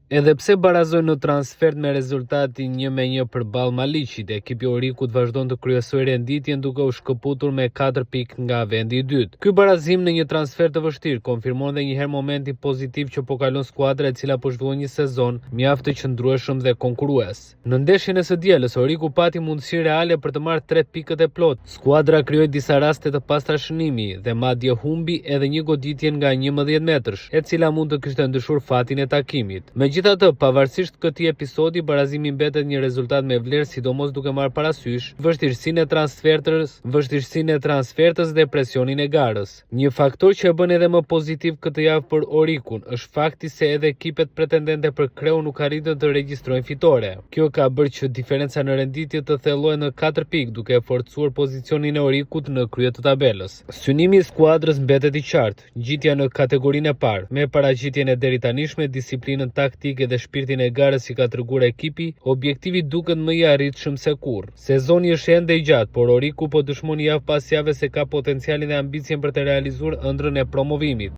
Edhe pse barazoi në transfertë me rezultatin 1-1 përballë Maliqit, ekipi i Orikut vazhdon të kryesojë renditjen duke u shkëputur me 4 pikë nga vendi i dytë. Ky barazim në një transfertë të vështirë konfirmon edhe një herë momentin pozitiv që po kalon skuadra e cila po zhvillon një sezon mjaft të qëndrueshëm dhe konkurrues. Në ndeshjen e së dielës, Oriku pati mundësi reale për të marrë 3 pikët e plotë. Skuadra krijoi disa raste të pastra shënimi dhe madje humbi edhe një goditje nga 11 metrësh, e cila mund të kishte ndryshuar fatin e takimit. Megjithatë, pavarësisht këtij episodi, barazimi mbetet një rezultat me vlerë, sidomos duke marrë parasysh vështirësinë e transfertës, vështirësinë e transfertës dhe presionin e garës. Një faktor që e bën edhe më pozitiv këtë javë për Orikun është fakti se edhe ekipet pretendente për kreu nuk arritën të regjistrojnë fitore. Kjo ka bërë që diferenca në renditje të thellohet në 4 pikë, duke e forcuar pozicionin e Orikut në krye të tabelës. Synimi i skuadrës mbetet i qartë, ngjitja në kategorinë e parë. Me paraqitjen e deritanishme, disiplinën taktike dhe shpirtin e garës që ka treguar ekipi, objektivi duket më i arritshëm se kurrë. Sezoni është ende i gjatë, por Oriku po dëshmon javë pas jave se ka potencialin dhe ambicien për të realizuar ëndrrën e promovimit.